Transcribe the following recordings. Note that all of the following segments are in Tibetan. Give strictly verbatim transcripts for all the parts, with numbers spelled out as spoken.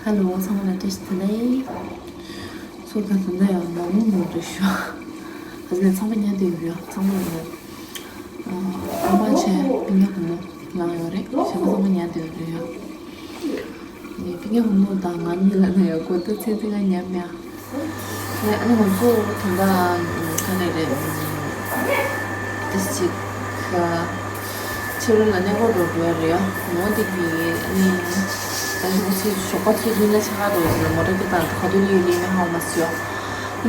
ཧེ་ལོ། ཚང་མ་ལ་བཀྲ་ཤིས་བདེ་ལེགས། སོ་ད་ད་ལྟ་ཡང་ནང་མི་མོ་འདྲ་ཞུ། ད་ལྟ་ཚང་མ་ཉལ་བསྡད་ཡོད། ཡ་ཚང་མ་ཡོད། ཨ་མ་བྱས་པིན་ཉ་བུ་མོ་ལངས་ཡོད་རེད། གཞན་པ་ཚང་མ་ཉལ་བསྡད་ཡོད་རེད་ཡ། ནས་པིན་ཉ་བུ་མོ་དང་ང་གཉིས་ལ་ན་ཡ་གོ་ད་ཚེ་ཚེ་ང་ཉལ་མེད་ཨ། ལས་ཨ་ནི་ང་ཚོ་ད་ལྟ་ག་ནས་རེད། ཏིས་ཅིག་ཕྱི་རོལ་ལ་གནས་སྐོར་འགྲོ་འགྲོ་ཡ་རེད་ཡ། འོ་དེ་གི་ཨ་ནི་ད་ཞོགས་ཚེ་ཞོགས་པ་ཚེ་རིང་ལ་ཆ་ག་འགྲོ་ཟེར་མོ་ཊ་ཀི་དང་ག་དུས་ལི་ལི་མི་ཧ་མ་སི་ཡ། ཨ་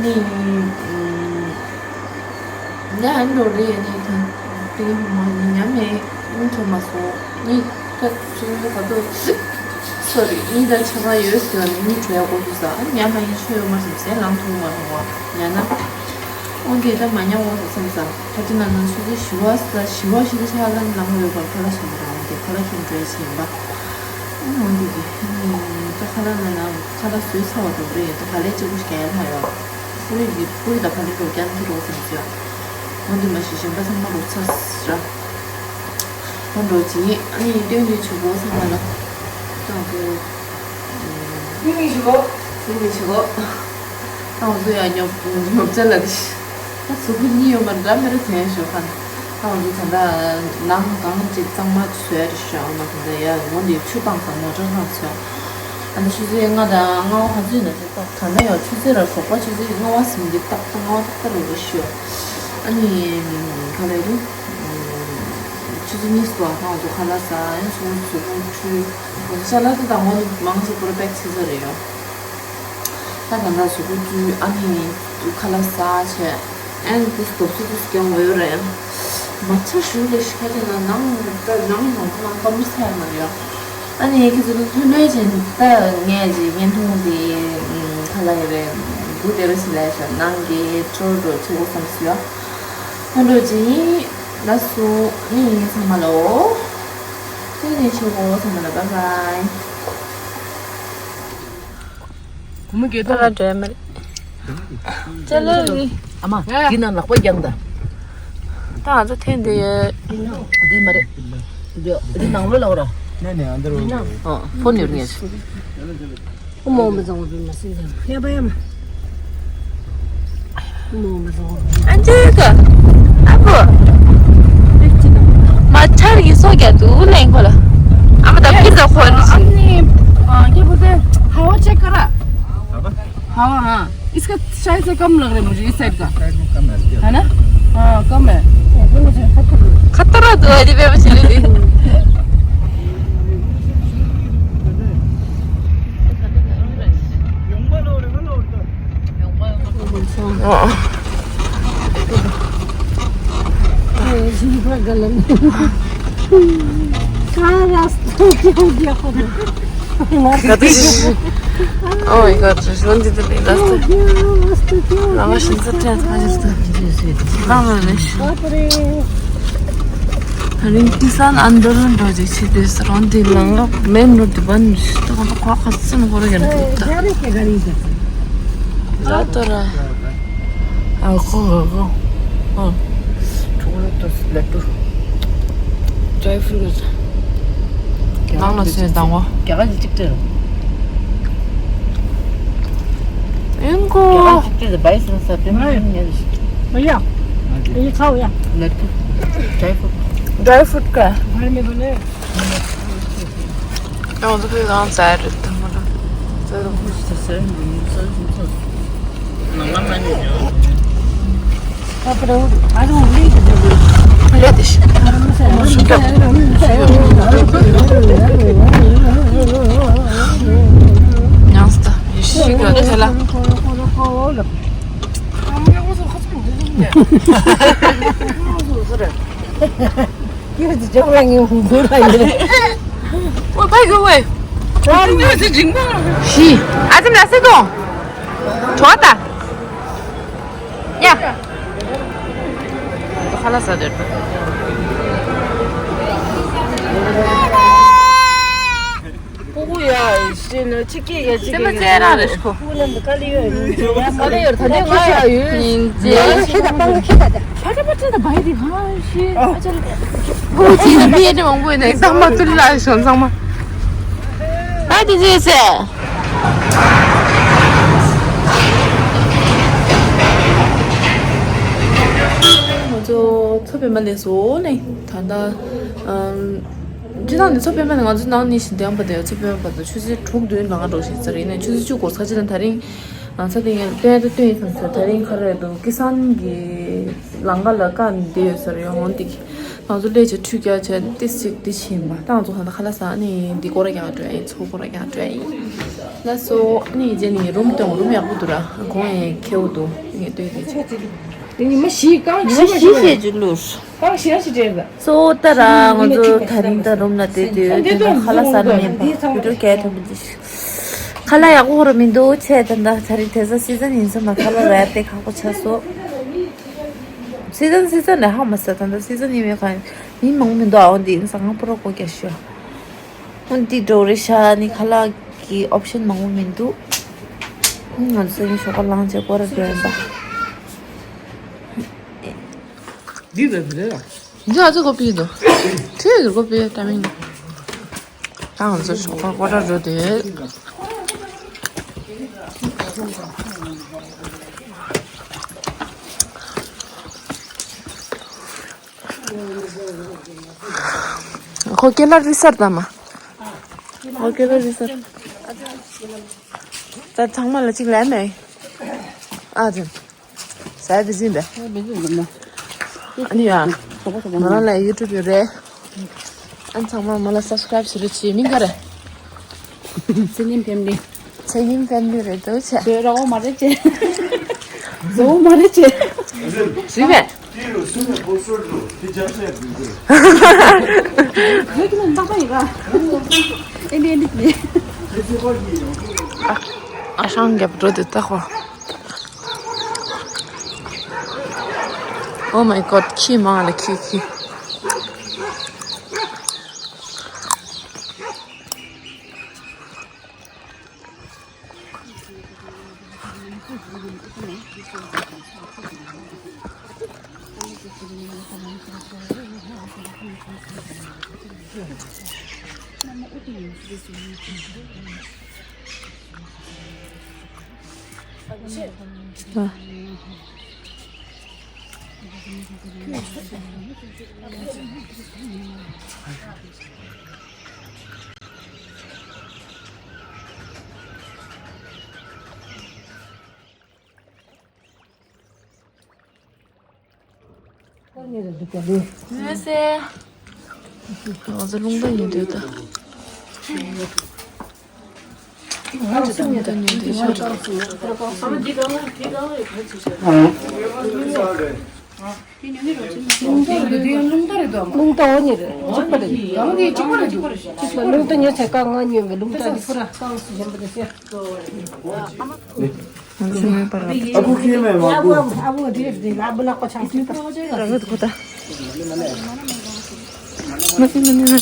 ནི་ལས་ཨ་ནི་འགྲོ་རེད། ཨ་ནི་ད་པིན་ཉ་བུ་མོ་ཉལ་མེད། ཨ་ནི་ཐོན་མ་སོང་། ཨ་ནི་ད་ཆུ་ཚོད་ག་དུས། སོ་རི། གཉིས་དང་ཕྱེད་ཀ་ཡོད་ཟེར་བ་ནི་གཉིས་གྲོལ་དགོས་ཀྱི་ས། ཨ་ནི་ཉལ་མ་ཡིན་ཆོས་ཡོད་མ་རེད་ཟེར། ལངས་ཐུབ་མ་རེད་བ་ཉལ་ན། འོན་ཏེ་ད་མ་ཉལ་འོང་ཟེར་བསམ་ས། ད་དེ་ན་ནང་ཆུ་ཚོད་བཞི་པ་ས་བཞི་པ་བཞི་དང་ཕྱེད་ཀ་ལ་ལངས་ཡོད་པར་ཁ་ལག་ཟ་མ་རེད། འོན་ཏེ་ཁ་ལག་ཁྱེར་འགྲོ་ཡ་ཞིག་ཡིན་པ། ཨ་ནི་འོན་ཏེ་གི་ཨ་ནི་ད་ཁ་ལག་ན་ན་ཁ་ལག་བཟོས་ཚར་བ་འགྲོ་རེད། ད་ག་ལེ་གཅིག་པུ་ཞིག་རྒྱག་ཡ་ལྷག་ཡོད། ཀུ་རེ་གི་ཀུ་རེ་དང་ག་ལེ་འགྲོ་རྒྱག་ན་ཁྱེར་རོགས་ཟེར་ཟེར། འོན་ཏེ་མ་གཞི་གཞན་པ་ཚང་མ་རོགས་ཚར་ར། ཧོན་འགྲོ་ཅིག་ཨ་ནི་སྟོན་དུས་ཆུ་བོ་ཚང་མ་ལ། ཏང་ཏུ། སྟོན་མི་ཆུ་བོ། སྟོན་མི་ཆུ་བོ། ཏང་ཏུ་ཡ་ཉོབ་ཉོབ་ཅ་ལ་དི། ད་གཟུགས་པོ་གཉིས་ཡོད་མ་འདྲ་མི་རེ་དེན་ཞོ་ཁན། ཏང་ཏུ་ད་ལྟ་ནང་གང་ཅིག་གཙང་མ་བཟོས་རེ་ཞོ་མ་ད་ལྟ་ཡ་འོན་ཏེ་ཆུ་བཏང་ས་མོ་ཊ་བཏང་ས། ཨ་ནི་ཆུ་ཚོད་ལྔ་དང་ལྔ་པ་ག་ཚོད་ན་དེ། ད་ལྟ་ཡང་ཆུ་ཚོད་ར་ཞོགས་པ་ཆུ་ཚོད་ལྔ་པ་ཟིན་གྱི་ཏག་ཏག་ལྔ་པ་ཏག་ཏག་རེད་ཤོད། ཨ་ནི་ག་རེ་རེད། ཆུ་ཚོད་གཉིས་སུ་ལ་ཁང་དུ་ཁ་ལག་ཟ། ཨ་ནི་གཟུགས་པོ་བཀྲུས། ཤ་ལག་དེ་དང་པོ་ནི་མང་ཆེ་པོ་ར་པེག་བྱེད་ས་རེད་ཡོད། ད་ད་ལྟ་གཟུགས་པོ་བཀྲུས། ཨ་ནི་ཁ་ལག་ཟ་བྱས། ཨན་དེ་སྟོབས་ཤུགས་དེ་སྐྱོང་བ་ཡོད་ར་ཡང་། མ་ཆ་ཞུ་ལས་ཤི་ཁ་ཅིག་ན་ནང་ད་ནང་ནང་ཁ་ནང་ཀ་མི་ཚ་ཡ་མ་རེད་ཡ། ཨ་ནི་ཁྱེད་ཚོ་ཐུགས་ལོས་ཅན་ད་ངས་ཅིག་བརྙན་ཐུང་དེ་ཁ་ལ་ཡ་རེ་འགུ་དེ་རུ་ཞིག་ལས་ཤ་ནང་གི་ཅོར་འགྲོ་ཆུ་བོ་བསམ་སུ་ཡ། ཨ་འགྲོ་ཅིག་ལ་སུ་ནི་ཚང་མ་ལ་འོ། ཁྱེད་ནི་ཆུ་བོ་ཚང་མ་ལ་བཱའི་བཱའི། གུ་མུ་གེ་ཏོ་ལ་འདྲེ་མེད། ཅ་ལག་གི། ཨ་མ། འདི་ན་ལག་པ་རྒྱང་ད། ད་ང་ཚོ་ཐེན་འདི་ཡོད། འདི་མ་རེད། འདི་འདི་ནང་ལོགས་ལ་འོ་ར། ནས་ནས་ཨ་འདི་རུ། ཨོ་ཕོན་ཡོད་ངེས། ཨུ་མོ་མི་བཟང་བ་མ་སྲིད་ཀྱང་ཡ་པ་ཡ་མ། ཨུ་མོ་མི་བཟང་བ། ཨ་འདི་ག་ཨ་བུ། མ་ཐར་གི་སོ་རྒྱ་དུ་ལེན་ཁོ་ལ། ཨ་མ་ད་ཕི་ཟ་ཁོ་ལ་སི། ཨ་ནི་ཨ་ཁྱེད་བུ་དེ་ཧ་བ་ཆེ་ཀ་ར། ཧ་བ་ཧ། इसका शायद से कम लग रहा है मुझे इस साइड का। शायद वो कम है। है ना? हाँ, कम है। खतरा तो है, दिव्या बचले। कहाँ रास्ता क्या हो गया? Oh my god, just one did the last. Lama shin sa ten ma jista. Lama ne. Ring kisan andalun do je chi des ron di langa main road ban to ko ko khasin ko ga na. Gari ke gari ke. Ratora. ཨ་ཁོ་ཨ་ཁོ། ཨ། ཁྲུང་ལོ་ཏོ་སི་ལེ་ཏུ། ཀྲའི་ཕུ་རུ་ནང་ལ་སོན་དང་བ། རྒྱ་གར་གཅིག་སྒྲིལ། ཨིན་གོ་རྒྱ་གར་གཅིག་སྒྲིལ་བའི་སོན་ས་པེ་མ་ཡིན་ཉེ་ལ་ཤི། ཡ། ཡི་ཚའོ་ཡ། ལེ་ཏུ། ཀྲའི་ཕུ། ཀྲའི་ཕུ་ཀ། ང་ཚོ་ཕི་གང་ཙལ་རེད་དམ་ར། ཙལ་རུ་ཁུ་ཤི་ས་ས་རེད་མི་ཡོད་ས་རེད་ཁུ་ཁུ། ལེ་དེ་ཤི། ཉང་སྟ་ཡེ་ཤི་ག་ཐེ་ལ། ཡོད་ཅི་ཅོག་ལ་ངའི་ཧུང་དུ་ལ་ཡོད། ཨོ་ད་ཡོད་ཝེ། ཨ་ནི་ཅི་ཇིང་པ། ཤི། ཨ་ཙི་ན་སི་དོ། ཁྲོ་ད། ཡ། ཁ་ལ་ས་དེར། ཕྲུ་གུ་ཡ་ཤེས་ན་ཆི་ཀི་ཡ་ཆི་ཀི་ཡ། སེམས་པ་རྩེ་རང་རེད་ཤོ། ཕྲུ་གུ་རྣམས་ཀ་ལི་ཡོད་ཡིན་ཟེར་ཡ་མ་ལ་ཡོད་ད་ནི་ང་ཡ་ཡོད་ཡིན་ཟེར། ཁྱེད་ད་པང་ཁྱེད་ད་ད། ཕ་ཏི་པ་ཏི་ད་བའི་དི་ཧ་ཤི་ཨ་ཅལ། ཕྲུ་གུ་ཆེ་ན་མི་ཡ་དེ་མང་པོ་ཡིན་ན་ཚང་མ་ཏུལ་ལ་ཤོན་ཚང་མ། ཨ་དེ་ཟེར་ཟེར། ང་ཚོ་མཚོ་པདྨ་ལ་སླེབས་སོང་ནས་ད་ལྟ་ཨམ། སྤྱིར་བཏང་འདི་མཚོ་པདྨ་ནས་ང་ཚོ་ནང་ནས་ཞིང་སྡེ་ཨམ་པ་དེ་མཚོ་པདྨ་བར་དུ་ཆུ་ཚོད་དྲུག་བདུན་ནང་འགྲོ་བཞིན་ཚར་ཡིན་ནས་ཆུ་ཚོད་བཅུ་འགོར་ཚར་ཅི་ན། ད་རིང་ང་ཚོ་དེ་ངས་སྟོན་ཡ་ད་སྟོན་ཡིན་བསམ་ཚར། ད་རིང་ག་རེ་རེད་འདུག་ཀི་སན་གི་ལམ་ཁ་ལ་ཀ་འདི་ཡོད་ས་རེད། ཡང་འོང་འདི་ང་ཚོ་སླེབས་བྱས་ཁྲུས་རྒྱག་བྱས་ཏིས་ཅིག་འདི་བྱིན་པ་ད་ང་ཚོ་ཧ་ད་ཁ་ལག་ཟ་ནས་འདི་སྐོར་ར་རྒྱག་འགྲོ་ཡ་ཡིན། མཚོ་སྐོར་ར་རྒྱག་འགྲོ་ཡ་ཡིན་ལ་སོ། ཨ་ནི་རྗེས་ནས་རུམ་སྟོན། རུམ་ཡག་པོ་འདུག་ར། གོང་ཡང་ཁེའུ་འདུག་ངས་ལྟོས་དེ་བྱས། དེ་ཉི་མ་བཞི་གང་ཉི་མ་བཞི་བཞི་བྱས་ཅི་ལུས། གང་བཞི་བཞི་བྱས་ལ། སོ་ད་ར་ང་ཚོ་ད་རིང་ད་རུམ་ལ་བསྡད་དུས་དེ་འདྲ་ཁ་ལག་ཟ་ན་མེད་པ་བི་ཌིའོ་རྒྱག་ཐུབ་མི་འདུག་ཁ་ལག་ཡག་པོ་ཧོར་མི་འདུག་བྱས། ད་ད་ད་རིང་དེ་ཚོ་སི་ཛན་ཡིན་ཙང་མ་ཁ་ལག་ར་དེ་ཁག་པོ་ཆགས་སོ། སི་ཛན་སི་ཛན་ལས་ཧ་མ་ས། ད་ད་སི་ཛན་ཡིན་མེད་གང་མི་མང་མི་འདུག་ཨ་འོ་འདི་ཡིན་ཙང་ང་པུ་རོ་གོ་རྒྱག་ཤོག་འོ་འདི་འགྲོ་རེ་ཤ་ནི་ཁ་ལག་གི་ཨོབ་ཤན་མང་པོ་མི་འདུག་ང་ཚོ་ཡིན་ཞོགས་པ་ལངས་བྱས་སྐོར་ར་འགྲོ་ཡིན་པ། འདི་ལ་འདི་ལ། འདི་ཨ་ཚོ་གོ་པི་འདུག་ཁྱོད་ཀྱི་གོ་པི་ཏ་མིང་འདུག་ད་ང་ཚོ་ཞོགས་པ་སྐོར་ར་འགྲོ་དེ། ཁོ་ཀེ་ལ་རི་སར་དང་མ། ཁོ་ཀེ་ལ་རི་སར། ད་ཚང་མ་ལ་གཅིག་ལན་མེད། ཨ་ཙི། ཟ་བི་ཟིན་པས། ཨ་ནི་ཡ། ང་རང་ལ་ཡུ་ཊུབ་ཡོད་རེད། ཨ་ཚང་མ་མ་ལ་སབ་སི་ཀ་རེབ་བྱེད་རོགས་བྱེད། མིང་ག་རེ། ཚེ་ཉིན་ཕེམ་ལི། ཚེ་ཉིན་ཕེམ་ལི་རེད་འདུག་བྱས། བཟོས་ར་འོ་མ་རེད་བྱས། བཟོ་འོ་མ་རེད་བྱས། བཟོས་པས། བཟོས་ཀྱི་ན་འདག་པ་ཡིན་ར། ཨེ་ནི་ཨེ་ནི་ནི། ཨ་ཧྲང་རྒྱབ་འགྲོ་དེ་ལྟ་ཁོ། Oh my god, ཁྱི་མང་ལ་ཁྱི་ཁྱི། ཡོད་སེ། ང་ཚོ་རླུང་རྟ་ཉོ་འདོད་ད། ང་ཚོ་རླུང་རྟ་ཉོ་འདོད་ཤོག་རླུང་རྟ་འོ་ནི་རེད། གཅིག་པ་རེད། གང་དེ་གཅིག་པ་རེད་འདུག་གཅིག་པ་རླུང་རྟ་ཉོས་ཚེ་རྐང་ལྔ་ཉོས་པའི་རླུང་རྟ་འདི་ཕུ་ར་རྐང་སུ་གཞན་པ་དེ་སེ། ང་ཚོ་ངའི་པར་ཨ་ཁུ་ཁྱེད་མེད་མ་ཁུ། ཨ་ཁུ་འདི་རེད་འདི་ཨ་བུ་ནག་པོ་ཆགས་སུ་ད། རང་གི་ཁོ་ད། མ་སི་མ་ནི་ན།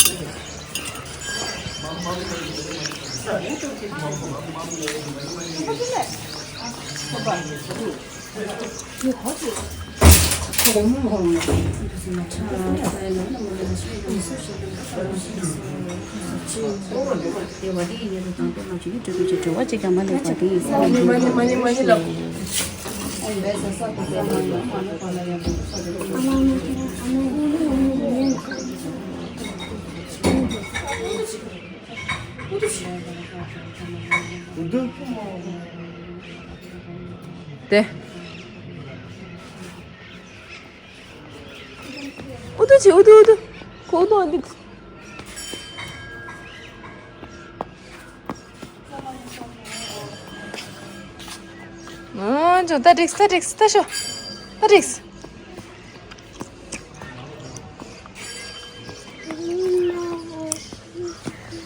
དེ། ཨུ་ཏུ་ཆི་ཨུ་ཏུ་ཨུ་ཏུ། ཁོ་ཨུ་ཏུ་ཨ་ཏི། ཨོ་ཅོ་ད་ཏིགས་ད་ཏིགས་ད་ཤོ་ད་ཏིགས།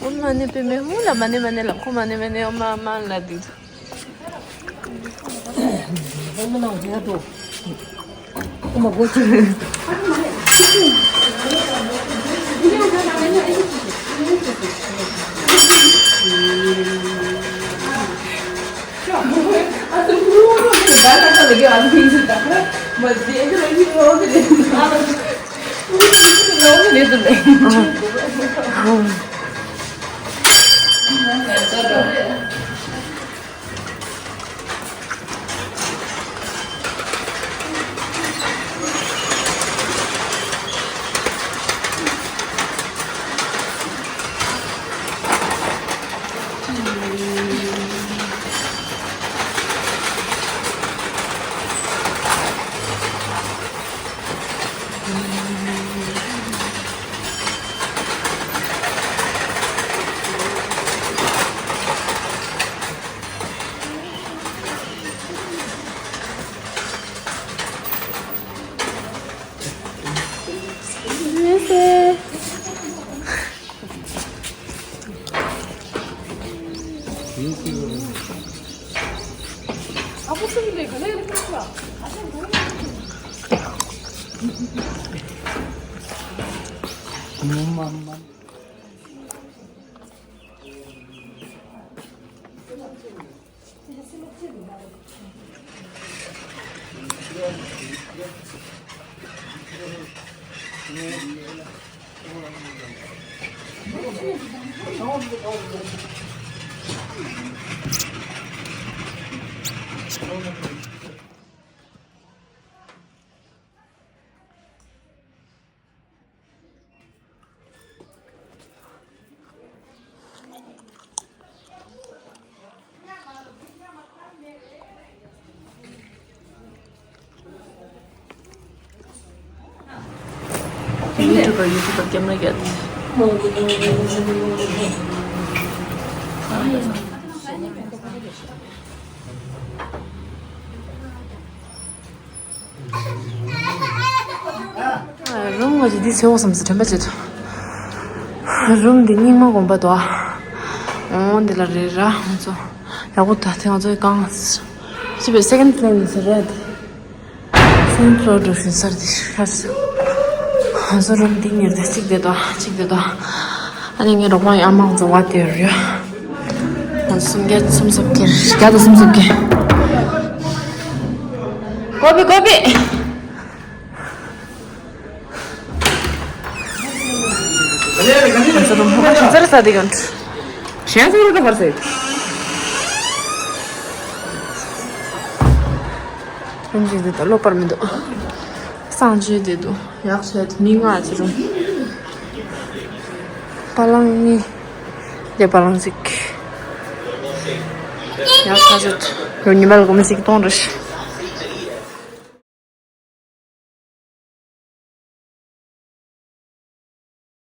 ཨོ་མ་ནེ་པེ་མེ་ཧུ་ལ་མ་ནེ་མ་ནེ་ལ་ཁོ་མ་ནེ་མ་ནེ་ཨོ་མ་མ་ལ་དུ། YouTuber, YouTuber camera get. རུམ་ང་ཚོ་འདི་ཚེ་འོང་བསམ་སོང་དྲན་པ་བརྗེད་སོང་། རུམ་འདི་རྙིང་མ་དགོན་པ་དོ། འོང་འདི་ལ་རེད་ར་ང་ཚོ། ཡག་པོ་ད་དེ་ང་ཚོའི་གང་། ཅི་བས་second floor ནས་ཟེར་རེད། Second floor འགྲོ་བཞིན་སར་འདི་ཤར་སོང་། ང་ཚོ་རུམ་འདི་ཉེར་དེ་གཅིག་དེ་དོ་གཅིག་དེ་དོ། ཨ་ནི་ངའི་རོགས་པ་ཡི་ཨ་མ་ང་ཚོ་བ་དེ་རུ་ཡོད། ང་ཚོ་སུམ་བརྒྱ་སུམ་སོ་བརྒྱད་བརྒྱ་དང་སུམ་སོ་བརྒྱད། ཀོ་པི་ཀོ་པི། ང་ཚོ་རུམ་ཧ་ཅང་ཟེར་ས་དེ་གང་། གཞན་ཚོ་རུ་འགྲོ་བར་ཟེར། རུམ་ཞིག་འདི་ད་གློག་པར་མི་འདུག་གསང་སྤྱོད་དེ་འདུག་ཡག་བྱས་མི་ལྔ་ཅི་རུམ། པ་ལང་གཉིས། དེ་པ་ལང་གཅིག་ཡག་ས་ཆ་ཡོད་ཉི་མ་ལ་སྒོར་མོ་ཞིག་གཏོང་རེ་ཞིག